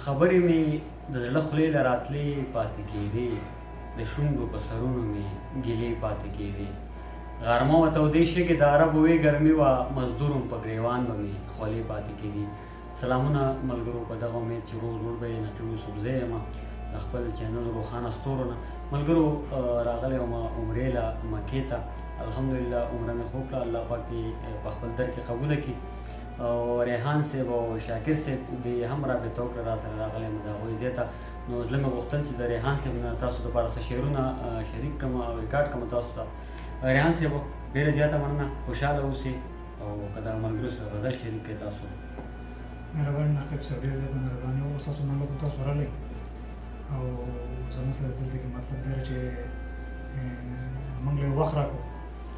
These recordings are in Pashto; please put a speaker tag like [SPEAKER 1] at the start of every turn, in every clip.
[SPEAKER 1] خبرې مې د زړه خولې له راتلې پاتې کېدې، د شونډو په سرونو مې ګیلې پاتې کېدې. غرمه وه، تودې شګې د عربو وې، ګرمي وه، مزدور وم، په ګریوان به مې خولې پاتې کېدې. سلامونه ملګرو، په دغه امید چې روغ جوړ به یې. نقیب یوسفزی یم د خپل چینل روښانه ستورو نه. ملګرو، راغلی وم عمرې له مکې ته. الحمدلله عمره مې خو کړه، الله پاک دې په خپل در کې قبوله کړي. او ریحان صاحب او شاکر صاحب دې هم رابطه وکړه، را سره راغلی یم د هغوی ځای ته. نو زړه مې غوښتل چې د ریحان صاحب نه تاسو دپاره څه شعرونه شریک کړم او ریکارډ کړم تاسو ته. ریحان صاحب، ډېره زیاته مننه، خوشحاله اوسئ او که د ملګرو سره غزل شریک کړئ تاسو.
[SPEAKER 2] مهرباني نقیب صاحب، ډېره زیاته مهرباني. او ستاسو مننه کوم، تاسو راغلی او زموږ سره دلته کې، مطلب دا چې موږ له وخت راکړو،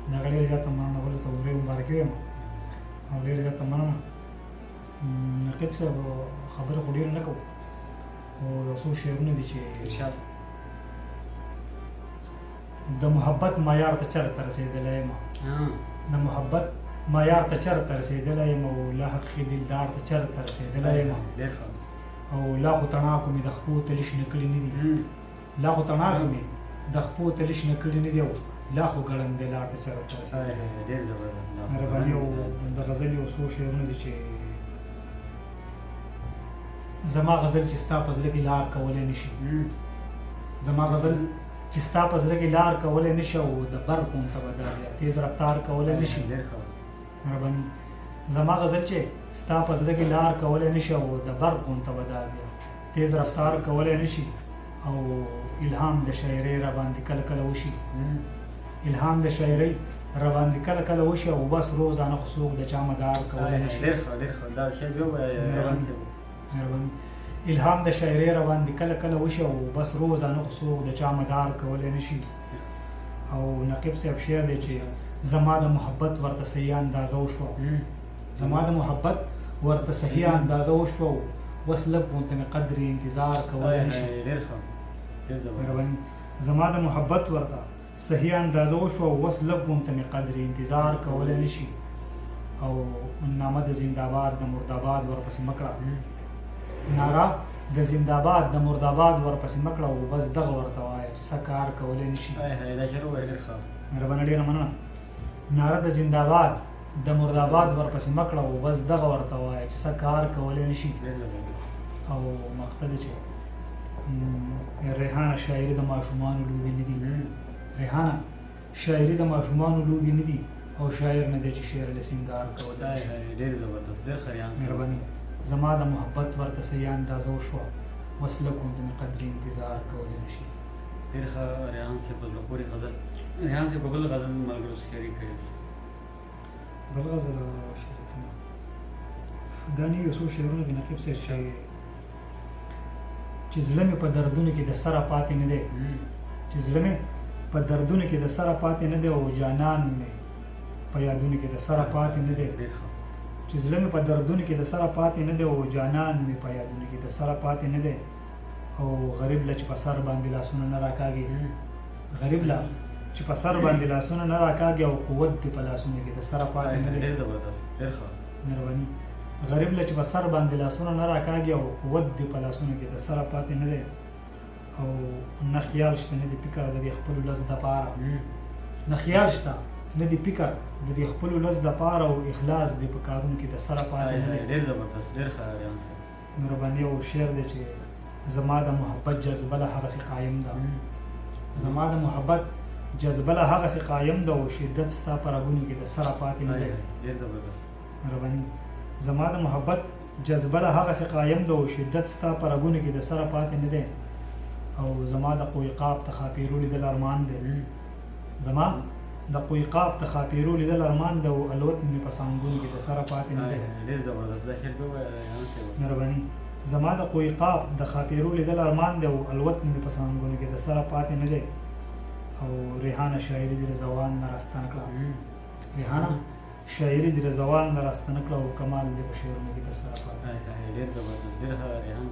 [SPEAKER 2] د هغه ډېره زیاته مننه. ولته عمرې مبارکي وایم او ډېره زیاته مننه. نقیب صاحب، خبرې خو ډېرې نه کوو، خو یو څو شعرونه دي چې
[SPEAKER 1] ارشاد.
[SPEAKER 2] د محبت معیار ته چېرته رسېدلی یم، د محبت معیار ته چېرته رسېدلی یم، او لا حقیقي دلدار ته چېرته رسېدلی یم.
[SPEAKER 1] ډېر ښه.
[SPEAKER 2] او لا خو تڼاکو مې د خپو تلي شنه کړي نه دي، لا خو تڼاکو مې د خپو تلي شنه کړي نه دي، او لا خو ګړندی لار ته چېرته رسېدلی یم.
[SPEAKER 1] ډېر زبردست.
[SPEAKER 2] مهرباني. او د غزل یو څو شعرونه دي چې زما غزل چې ستا په زړه کې لار کولی نه شي، زما غزل چې ستا په زړه کې لار کولی نه شي، او د برق غونته به دا بیا تیز رفتار کولی نه شي.
[SPEAKER 1] ډېر ښه.
[SPEAKER 2] مهرباني. زما غزل چې ستا په زړه کې لار کولی نه شي، او د برق غونته به دا بیا تیز رفتار کولی نه شي. او الهام د شاعرۍ را باندې کله کله وشي، الهام د شاعرۍ را باندې کله کله وشي، او بس روزانه خو څوک د چا مدار کولی نه شي.
[SPEAKER 1] ډېر ښه، ډېر ښه. دا شعر بیا ووایه ریحان صاحب.
[SPEAKER 2] مهرباني. الهام د شاعرۍ را باندې کله کله وشي، او بس روزانه خو څوک د چا مدار کولی نه شي. او نقیب صاحب، شعر دی چې زما د محبت ورته صحیح اندازه وشوه، زما د محبت ورته صحیح اندازه وشوه، وس لږ غونته مې قدر انتظار کولی نه شي.
[SPEAKER 1] ډېر ښه، ډېر زبردست.
[SPEAKER 2] مهرباني. زما د محبت ورته صحیح اندازه وشوه، وس لږ غونته مې قدر انتظار کولی نه شي. او نامه د زنده‌باد د مرداباد ورپسې مه کړه، ناره د زنده‌باد د مرداباد ورپسې مه کړه، او بس دغه ورته وایه چې څه کار کولی نه شي.
[SPEAKER 1] دا شعر ووایه، ډېر ښه.
[SPEAKER 2] مهرباني، ډېره مننه. ناره د زنده‌باد د مرداباد ورپسې مه کړه، او بس دغه ورته وایه چې څه کار کولی نه شي.
[SPEAKER 1] ډېر زبردست.
[SPEAKER 2] او مقطع ده چې ریحانه شاعري د ماشومانو لوبې نه دي، ریحانه شاعري د ماشومانو لوبې نه دي، او شاعر نه دی چې شعر له سینګار کولی نه شي.
[SPEAKER 1] ډېر زبردست، ډېر ښه ریحان صاحب.
[SPEAKER 2] مهرباني. زما د محبت ورته صحیح اندازه وشوه، وس لږ غونته مې قدر انتظار کولی نه شي.
[SPEAKER 1] ډېر ښه ریحان صاحب، په زړه پورې غزل. ریحان صاحب، په بل غزل ملګرو سره شریک کړئ.
[SPEAKER 2] بل غزل شریک کړم. دا نوي یو څو شعرونه دي نقیب صاحب چې زړه مې په دردونو کې د سره پاتې نه دی، چې زړه مې په دردونو کې د سره پاتې نه دی، او جانان مې په یادونو کې د سره پاتې نه دی.
[SPEAKER 1] ډېر ښه.
[SPEAKER 2] چې زړه مې په دردونو کې د سره پاتې نه دی، او جانان مې په یادونو کې د سره پاتې نه دی. او غریب له چې په سر باندې لاسونه نه راکاږي، غریب له چې په سر باندې لاسونه نه راکاږي، او قوت دې په لاسونو کې د سره پاتې نه دی.
[SPEAKER 1] ډېر زبردست، ډېر ښه.
[SPEAKER 2] مهرباني. غریب له چې په سر باندې لاسونه نه راکاږي، او قوت دې په لاسونو کې د سره پاتې نه دی. او نه خیال شته نه دې فکر د دې خپل ولس دپاره، نه خیال شته نه دې فکر د دې خپل ولس دپاره، او اخلاص دې په کارونو کې د سره پاتې نه دی.
[SPEAKER 1] ډېر زبردست، ډېر ښه ریحان صاحب.
[SPEAKER 2] مهرباني. او شعر دی چې زما د محبت جذبه له هغسې قایم ده، زما د محبت جذبه له هغسې قایم ده، او شدت ستا په رګونو کې د سره پاتې نه دی.
[SPEAKER 1] ډېر زبردست.
[SPEAKER 2] مهرباني. زما د محبت جذبه له هغسې قایم ده، او شدت ستا په رګونو کې د سره پاتې نه دی. او زما د قوی قاف د ښاپېرو لیدل ارمان دی، زما د قوی قاف د ښاپېرو لیدل ارمان دی، او الوت مې په څانګونو کې د سره پاتې نه دی.
[SPEAKER 1] ډېر زبردست، دا شعر به ووایه ریحان صاحب.
[SPEAKER 2] مهرباني. زما د قوی قاف د ښاپېرو لیدل ارمان دی، او الوت مې په څانګونو کې د سره پاتې نه دی. او ریحانه شاعري دې له زوال نه راستنه کړه، ریحانه شاعري دې له زوال نه راستنه کړه، او کمال دې په شعرونو کې د سره پاتې.
[SPEAKER 1] ډېر زبردست، ډېر ښه ریحان.